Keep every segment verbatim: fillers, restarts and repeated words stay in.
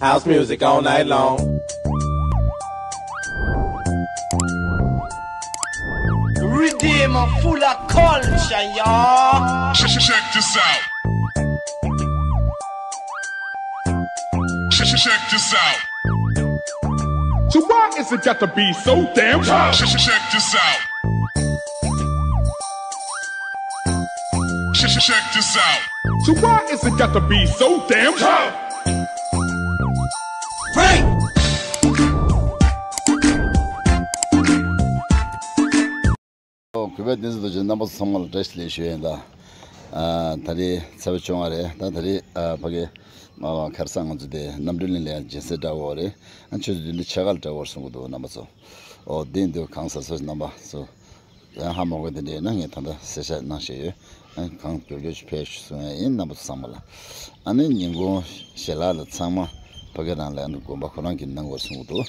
House music all night long. Redeem full of culture, y'all. Check, check, check this out. Check, check, check this out. So why is it got to be so damn tough? Check, check, check this out. Check, check, check this out. So why is it got to be so damn tough? Hey! ཨོ། གུས་པའི་བསྟན་འཛིན་རྡོ་རྗེ་རྣམ་པ་ཚོ་ཚང་མ་ལ་བཀྲ་ཤིས་བདེ་ལེགས་ཞུ་ཡིན་ད། ཨ། ད་རེས་ཚེས་པ་བཅོ་ལྔ་རེད་ད། ད་རེས་ཨ་ཕ་གི་མ་བ་ཁར་སང་ང་ཚོ་དེ་རྣམ་གྲོལ་གླིང་ལ་ཡང་སྦྱིན་སྲེག་འདྲ་བོ་རེད། ཨ། ཆུ་ཚོད་བདུན་དང་ཕྱེད་ཀ་ལ་འདྲ་བོར་སོང་གི་འདུག་རྣམ་པ་ཚོ། ཨོ། འདི་འདུག་གང་ཟེར་སོ་རྣམ་པ་ཚོ། ཡང་ཧ་མ་གོ་དེ་འདྲ་ཡོད་ན་ངས་ད་ལྟ་གསལ་བཤད་གནང་བཞིན་ཡོད། ཨ། གང་མགྱོགས་མགྱོགས་ཅིག་ཕེབས་ཤིག་གསུང་ཡ་ཡིན་རྣམ་པ་ཚོ་ཚང་མ་ལ། ཨ་ནི་ཉིན་གུང་ཞལ་ལག་ལ་ཚང་མ་ཕ་གི་རང་ལ་ཨ་ནི་དགོན་པ་ཁོ་རང་གིས་གནང་དགོས་གསུང་གི་འདུག་ད་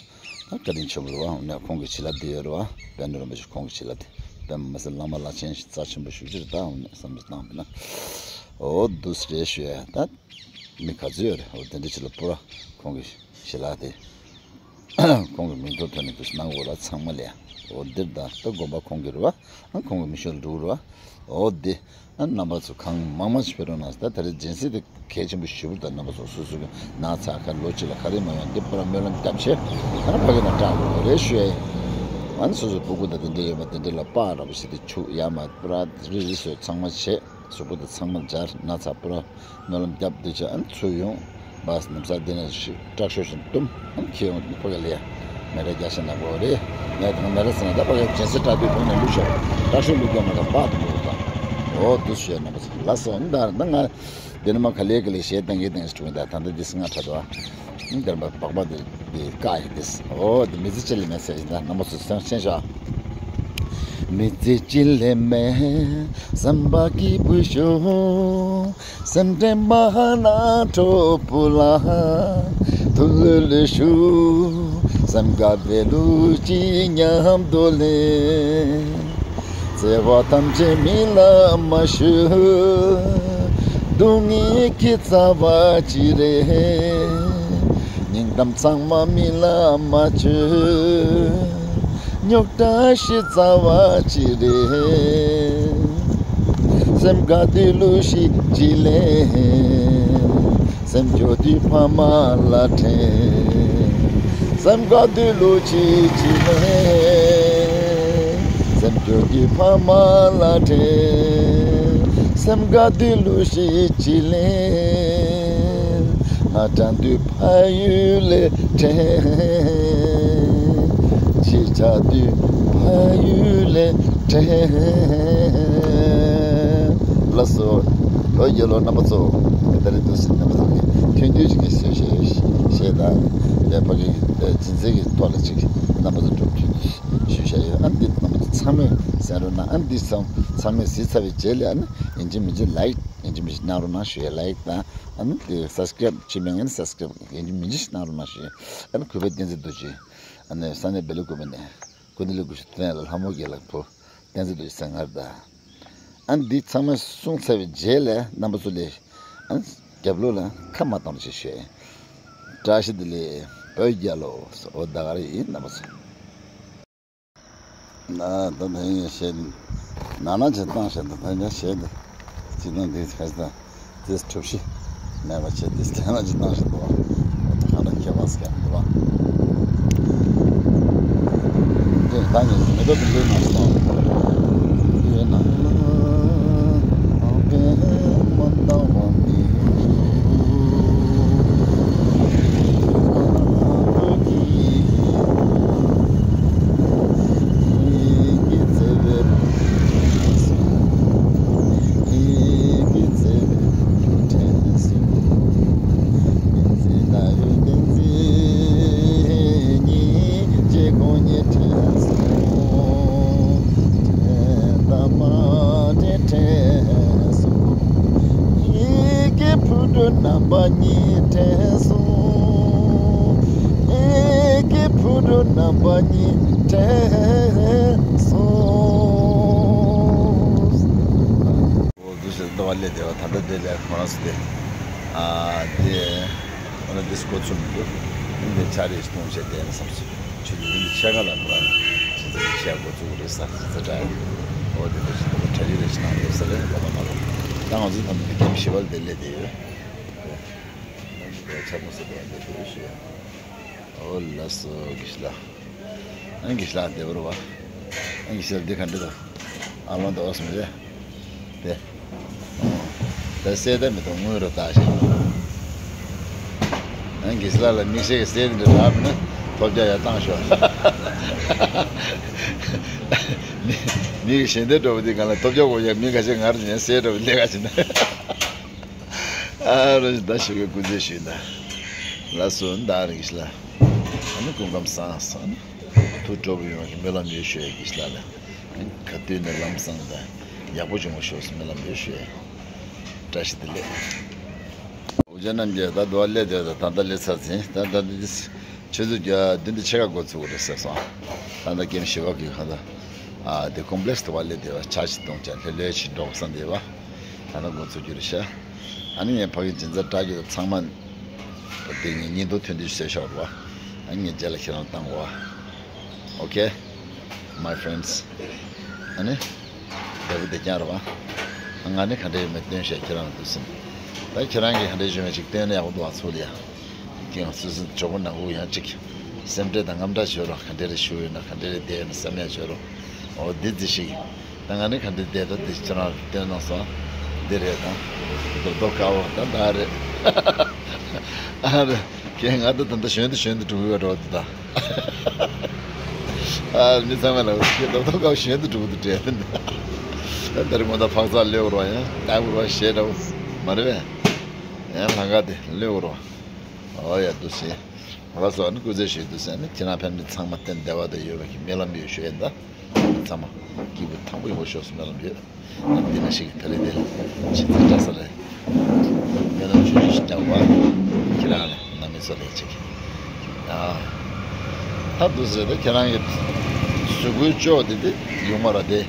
བཀའ་དྲིན་ཆེན་པོ་རེད་བ། འོ་ནས་ཁོང་གི་བྱིན་རླབས་འདི་ཡོད་རེད་བ། དཔལ་ནོར་རིན་པོ་ཆེ་ཁོང་གི་བྱིན་རླབས་འདི་དཔེ་མི་སྲིད་བླ་མ་བླ་ཆེན་ཞིག་རྩ་ཆེན་པོ་ཞིག་ཅིག་རེད་ད། འོ་ནས་བསམ་བློ་བཏང་བ་ཡིན་ན། འོ་འདུག་སེ་རེད་ཞུ་ཡ་ད། མི་ག་ཚོད་ཡོད་རེད། འོ་དེ་འདྲ་ཅིག་ལ་པུ་ར་ཁོང་གི་ཞལ་ལག་དེ་ཁོང་གི་མིང་ཐོག་ཐོག་ནས་འདུག་སེ་གནང་དགོས་ལ་ཚང་མ་ལ་ཡ། འོ་འདིར་ད་ད་དགོན་པ་ཁོང་གི་རེད་བ། ཨ། ཁོང་གི་མི་ཤོག་ལ་འགྲོ་གི་རེད་བ། འོ་དེ། ཨ། རྣམ་པ་ཚོ་གང་མང་མང་ཞིག་ཕེབས་རོགས་གནང་། ད་ད་རེས་སྦྱིན་སྲེག་དེ་གལ་ཆེན་པོ་ཞེ་པོ་རེད་ད། རྣམ་པ་ཚོ་སོ་སོ་གི་ན་ཚ་ག་ལོ་གཅིག་ལ་ག་རེ་མ་ཡོང་འདི་པུ་ར་སྨོན་ལམ་བརྒྱབ་བྱས། ཨ་ནི་ཕ་གི་ན་སྐྲག་དགོས་རེད་ཞུ་ཡ་ཡིན། ཨ་ནི་སོ་སོའི་སྤུ་གུ་དང་དེ་འདྲ་ཡོད་པ་དེ་འདྲ་ལ་པགས་འདྲ་པོ་ཞིག་དེ་བྱུག་ཡ་མ་པུ་ར་རི་རི་སོ་ཚང་མ་བྱས། གཟུགས་པོ་དེ་ཚང་མ་སྦྱར། ན་ཚ་པུ་ར་སྨོན་ལམ་བརྒྱབ་དེ་བྱས། ཨ་ནི་ཚུར་ཡོང་། བས་ནམ་སང་དེ་ནས་ཤི་སྐྲག་ཤོས་ཤིག་བཏུམ། ཨ་ནི་ཁྱེད་ཡོང་ཕ་གི་ལ་ཡ་མེ་ར་རྒྱག་ཤ་ནག་པོ་རེད། ངས་དང་མེ་ར་ཟེར་ན་ད་ཕ་གི་སྦྱིན་སྲེག་སྐྲག་དུས་དུང་ནས་བླུགས་ཤོག་སྐྲག་ཤོས་བླུགས་རྒྱུ་མ་གཏོགས་པགས་དུ་མི་བླུགས་ད། འོ་འདུག་སེ་ཞུ་ཡ་རྣམ་པ་ཚོ་ལགས་སོ། ཨ་ནི་ད་ད་ང་འདི་ནས་མར་ག་ལེ་ག་ལེ་གཞས་བཏང་གི་བཏང་གི་འགྲོ་གི་ད། ད་ལྟ་འདི་སྔ་དྲགས་འདུག་ཨ། འདིར་མ་སྦག་སྦག་འདི་འདི་བཀག་ཡིན་འདི། འོ་འདི་མི་ཚེ་གཅིག་ལས་མེད་ཟེར་ཡིན་ད། རྣམ་པ་ཚོ་སེམས་ཤེས་ཤོག་མི་ཚེ་གཅིག་ལས་མེད་བསམ་པ་སྐྱིད་པོ་ཤོག་སེམས་ཁྲལ་མ་ན་གྲོགས་པོ་ལ་ཐུགས་ལྷོད་ལྷོད་ཞུ། སེམས་དགའ་བའི་ལུགས་ཀྱིས་མཉམ་དུ་ལེན། བརྩེ་བ་ཐམས་ཅད་མི་ལ་མ་ཞུ། སྡུག་བསྔལ་གྱི་རྩ་བ་གཅིག་རེད། སྙིང་གཏམ་ཚང་མ་མི་ལ་མ་བརྗོད། རྙོག་དྲ་ཞི་རྩ་བ་གཅིག་རེད། སེམས་དགའ་དུས་གླུ་ཞིག་གཅིག་ལེན། སེམས་སྐྱོ་དུས་ཕ་མ་ལ་དྲན། སེམས་དགའ་དུས་གླུ་ཅིག་གཅིག་ལེན། སེམས་སྐྱོ་དུས་ཕ་མ་ལ་དྲན། སེམས་དགའ་དུས་གླུ་ཞིག་གཅིག་ལེན། ང་དྲན་དུས་ཕ་ཡུལ་ལ་དྲན། ཅི་བྱ་དུས་ཕ་ཡུལ་ལ་དྲན། ལགས་སོ། ལོ་རྒྱུས་ལོ་རྣམ་པ་ཚོ། ད་རེས་འདུག་སེ་རྣམ་པ་ཚོ་གི་ཐུང་ཐུང་ཅིག་གི་གཞས་གཞས་གཞས་དང་། དེ་ཕ་གི་སྦྱིན་སྲེག་གི་ཐོག་ལ་ཅིག་རྣམ་པ་ཚོ་འགྲོ་ཐུང་ཐུང་ཞུ་བྱ་ཡོད། ཨ་འདི་རྣམ་པ་ཚོ་ཚང་མས་གསན་རོགས་གནང་། ཨ་འདི་ཚང་ཚང་མས་གཟིགས་ཚར་བའི་རྗེས་ལ་ཨ་ནི་ཡིན་གཅིག་མིན་གཅིག་ལའིཀ་ཡིན་གཅིག་མིན་གཅིག་གནང་རོགས་གནང་ཞུ་ཡ། ལའིཀ་དང་ཨ་ནི་དེ་སབ་སི་ཀེ་རེབ་བྱེད་མི་ཡོང་ན་སབ་སི་ཀེ་རེབ་ཡིན་གཅིག་མིན་གཅིག་གནང་རོགས་གནང་ཞུ་ཡ། ཨ་ནི་གུས་པ་བསྟན་འཛིན་རྡོ་རྗེ། ཨ་ནི་ས་གནས་སྦེལ་ཀོབ་ནས་ཀུན་ལེགས་སྐུ་ཞབས་བསྟན་ལ་ལྷ་མོ་རྒྱལ་ལགས་བུ་བསྟན་འཛིན་རྡོ་རྗེ་ཟེར་ང་རེད་ད། ཨ་ནི་འདི་ཚང་མ་གསུངས་ཚར་བའི་རྗེས་ལ་རྣམ་པ་ཚོ་ལས་ཨ་ནི་རྒྱབ་ལོགས་ལ་ཁ་མ་གཏོང་རོགས་ཞེས་ཞུ་ཡ། བཀྲ་ཤིས་བདེ་ལེགས་བོད་རྒྱལ་ལོ། འོ་ད་ག་རེ་ཡིན་རྣམ་པ་ཚོ། ན་ད་ད་ཡིན་ཞེས་ན་ན་ཅིག་བཏང་ཞེས་ད་ད་ཡིན་ཞེས་ད་ཅི་ད་འདི་ཁ་ད་དེ་གྲུ་བཞི་མེད་པ་བྱས་དེ་ད་ན་ཅིག་བཏང་ཞེས་ད་ད་ཁ་ད་ཁྱེད་པ་སྐྱབས་འདུག་བ། དེ་ད་ནི་མེ་ཏོག་དེ་འདྲའི་ནང་སོང་། དེ་ན་ཕུ་གུ་རྣམ་པ་གཉིས་དྲན་སོང་། ངེད་ཀྱི་ཕུ་གུ་རྣམ་པ་གཉིས་དྲན་སོང་། འོ་འདུག་སེ་ལྟ་བ་ལས་བདེ་བ་ད་ལྟ་དེ་ལས་ཁོ་རང་སུ་དེ། ཨ་དེ་ ང་འདི་སྐོར་ཚུགས་མི་འདུག་འདི་ཆ་རེ་ཞིག་གཏོང་བྱས་བསྡད་ན་བསམ་སོང་། ཆུ་ཚོད་བདུན་ཅུ་ཕྱེད་ཀ་ལ་ང་ཇི་ལྟར་བཤད་འགོ་བཙུགས་རེད་ཟེར་ཟེར་དྲན། འོ་དེ་འདྲ་ཞིག་འདུག་གྲ་སྒྲིག་རེ་ཞིག་གནང་དགོས་ས་རེད། ལོ་མ་ནང་ལོ། ད་ང་ཚོ་ད་ལྟ་འདི་ཀེམ་བཞི་པ་ལ་འདིར་སླེབས་བསྡད་ཡོད། འདི་ཆ་མོ་ཟེར་བ་འདི་འདུག་ཞུ་ཡ། འོ་ལགས་སོ་དགེ་བཤེས་ལགས། ཨ་དགེ་བཤེས་ལགས་བདེ་པོ་རེད་བ། ཨ་དགེ་བཤེས་ལགས་འདི་ག་འདྲ་འདུག་ཨ་ལོང་དུ་ཨོ་སོང་རེད། དེ། ད་གསལ་ད་མི་འདུག་དངུལ་རུ་བཏགས་ཤིང་། ཨ་དགེ་བཤེས་ལགས་ལ་མིག་ཤེལ་གྱི་གསལ་འདི་རག་མིན་ན་ཐོབ་རྒྱག་ཡར་བཏང་ཤོག་མི་མི་གི་ཞལ་འདེབས་འགྲོ་བ་འདི་གང་ལ་ཐོབ་རྒྱག་དགོས་ཡ། མི་ཁ་ཤས་ངར་ནས་གསལ་འགྲོ་བ་ལས་ཀ་བྱེད་ན། ཨ་རོ་ད་ཞུ་གི་སྐུ་མཛད་ཞུས་ན། ལགས་སོ་ད་རེ་གི་ལ། ཨ་ནི་སྐུ་ཁམས་བཟང་སོང་ན། ཐུགས་སྤྲོ་པོ་ཡོང་བའི་སྨོན་ལམ་ཡོད་ཞུ་ཡ་གི་ལ་ལ། ག་དུས་ནས་ལམ་བཟང་དང་ཡག་པོ་བྱུང་བ་ཤོག་སྨོན་ལམ་ཡོད་ཞུ་ཡ། བཀྲ་ཤིས་བདེ་ལེགས། འུ་ཅག་རྣམས་ཀྱིས་ད་དུ་བ་སླེབས་དེ་ད་ད་ལྟ་སླེབས་ཚར་ཟིན། ད་ད་འདི་ཆུ་ཚོད་བདུན་དང་ཕྱེད་ཀ་འགོ་ཚུགས་རེད་ཟེར་སོང་། ད་ད་ཀེམ་བཞི་པ་གི་ཁ་ད་ཨ་དེ་ཀོམ་པི་ལེགས་སི་དུ་བ་སླེབས་དེ་བ་ཆ་ཞིག་གཏོང་ཅག་ལྷོད་ལྷོད་ཞིག་འགྲོ་བསམ་དེ་བ། ད་ད་འགོ་ཚུགས་རྒྱུ་རེད་ཤག་ཨ་ནི་ངས་ཕ་གི་སྦྱིན་བདག་བཀྲ་རྒྱུ་ཚང་མ་དེ་ངས་ཉིན་ཐོ་ཐོན་དུས་བཤད་ཤོག་རེད་བ། ཨ་ནི་ངས་རྗེས་ལ་ཁྱེད་རང་བཏང་གོ་བ། Okay, my friends. ཨ་ནི། བདེ་པོ་བདེ་རྐྱང་རེད་བ། ང་ནི་ག་འདྲ་ཡོད་མེད་སྟོན་བཤད་ཁྱེད་རང་ལ་འདུག་སེམས། ད་ཁྱེད་རང་གིས་ག་འདྲ་བྱུང་བ་ཅིག་སྟོན་ན་ཡག་པོ་འདུག་བ་ཚུགས་ལ་ཡ། ཁྱེད་རང་སོ་སོའི་གྲོགས་པོ་ནང་ཁུལ་ཡང་ཅིག་སེམས་ཁྲལ་དང་དངངས་སྐྲག་བྱོས་རོགས། ག་འདྲ་རེ་ཞུ་ཡོད་ན་ག་འདྲ་རེ་བསྡད་ཡོད་ན་བསམ་ཡ་བྱོས་རོགས། འོ་འདི་རྩིས་ཤིག་ད་ང་ནི་ག་འདྲ་བསྡད་ད་འདི་ཁྱེད་རང་ལ་སྟོན་གནང་སོང་། འདི་རེད་དང་། རྡོག་རྡོག་དཀར་པོ་ད་ད་རེད། ཨ་རེད། ཁྱེད་ང་ད་ད་ལྟ་གཞོན་དུ་གཞོན་དུ་འགྲོ་གི་ཡོད་འགྲོ་འདུག་ད། ཨ་མི་ཚང་མ་ལ་ཁྱེད་ད་ལྟ་ཁ་གཞོན་དུ་འགྲོ་གི་འདུག་དྲན་ད། ད་རེས་ངོ་ད་འཕག་འཚག་ལོས་འོར་བ་ཡང་ལྟ་བུར་བ་ཞེ་འདྲ་བོ་མ་རེད་པས། ཡང་ལྷང་ག་དེ་ལོས་འོར་བ། ཨོ་ཡ་འདུག་སེ། ང་ལ་སོགས་ནི་སྐུ་ཚེ་ཞིག་འདུག་སེ་ནི་ཁྱེད་རང་ཕན་མི་ཚང་མ་བརྟན་བདེ་བ་དང་ཡོད་པ་གི་སྨོན་ལམ་ཡོད་ཞུ་ཡིན་ད། ཚང་མ་སྐྱིད་པོ་ཐང་པོ་ཡོང་བ་ཤོག་སྨོན་ལམ་ཡོད། འདི་ན་ཞིག་ད་རེས་དེ་ལ་ཕྱི་ཚེས་འདྲ་ས་རེད། སྨོན་ལམ་ཆུང་ཆུང་ཞིག་རྒྱག་པ། ཁྱེད་རང་ལ་ནང་མི་ཚོ་ལས་ཅིག་ཨ། ད་འདུག་ཟེར་ད་ཁྱེད་རང་གི་གཟུགས་པོའི་ལྕོག་དེ་དེ་ཡོང་མ་ར་དེ།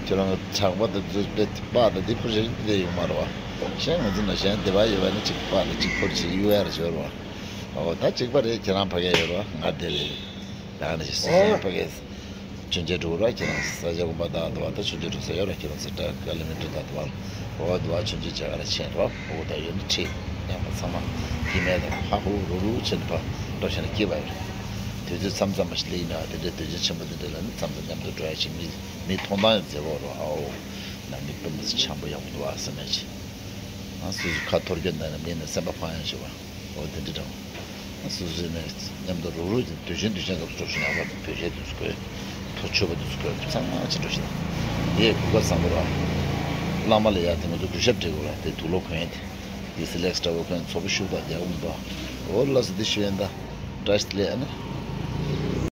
ཁྱེད་རང་གི་ཆག་པ་དང་འདུག་པའི་པགས་དང་དེ་ཕུར་ཞིག་དེ་ཡོང་མ་ར་བ། གཞན་ང་ཚོ་ན་གཞན་དེ་བ་ཡོད་པ་ནི་ཅིག་པགས་དང་ཅིག་ཕུར་ཞིག་གཡུག་ཡ་ར་ཞོར་བ། ཨོ་ད་ཅིག་པ་རེད། ཁྱེད་རང་ཕ་གི་ཡོད་ར་ང་དེ་རེད། ད་ནི་ཞིག་སུ་ཞིག་ཕ་གི། མཆོད་མཇལ་འགྲོ་ར་ཁྱེད་རང་ས་ཆ་དགོན་པ་དག་དུ་བ་ད་མཆོད་མཇལ་འགྲོ་ས་ཡོད་ར་ཁྱེད་རང་ས་ཏྲ་ཀ་ལི་མི་ཏྲ་དག་དུ་བ་ལ། འོ་དུ་བ་མཆོད་མཇལ་བྱ་ག་ར་ཆེན་རོ་འོ་ད་ཡོད་ནི་ཁྲིད་མཉམ་པ་ཚང་མ་སྐྱེ་དམན་དང་ཧ་ཧུ་རུ་རུ་ཆེན་པ་འགྲོ་ཤེས་ན་སྐྱེ་བ་ཡོད་རེད། དུས་ཚོད་མཚམས་མཚམས་མ་ཞིག་ལེགས་ན་དེ་འདྲའི་དུས་ཆེན་ཆེན་པོ་དེ་འདྲ་ལ་ནི་མཚམས་མཚམས་མཉམ་དུ་འགྲོ་ཡ་ཞིག་མི་མི་མཐོང་སྟངས་ཡང་མཛེས་པོ་རོ། ཨའོ་ན་མི་སྤུན་མི་ཚོ་འཆམ་པོ་ཡག་པོ་འདུག་ཨ་བསམ་ཡ་ཅིག་ང་སོ་སོ་ཁ་འཐོར་སྐྱོན་ད་ན་མི་ནི་སེམས་པ་ཕངས་ཡ་ཞིག་བ། འོ་དེ་འདྲ་འདྲ་བོ། སོ་སོའི་ནས་མཉམ་དུ་རུག་རུག་དུས་ཆེན་དུས་ཆེན་སྐབས་སུ་འགྲོ་ཞིང་ཡག་པར་བོད་ཆས་དུས་སུ་གོན། ཐོ་ཆོས་པ་དུས་སུ་གོན་ཚང་མ་ཅི་འགྲོ་ཞིང་། འདི་གོ་སྐབས་བཟང་པོ་ར། བླ་མ་ལ་ཡ་དེ་ང་ཚོ་གུས་ཞབས་སྤྲད་དགོས་ར་དེ་དུག་ལོག་གོན་ཡ་དེ། དེ་སི་ལེགས་འདྲ་བོ་གོན་ཚོགས་པ་ཤུགས་དང་རྒྱལ་བ་མི་འདུག་འོ་ལགས་སོ་འདི་ཞུ་ཡན་ད། བཀྲ་ཤིས་བདེ་ལེགས་ཨ་ནི།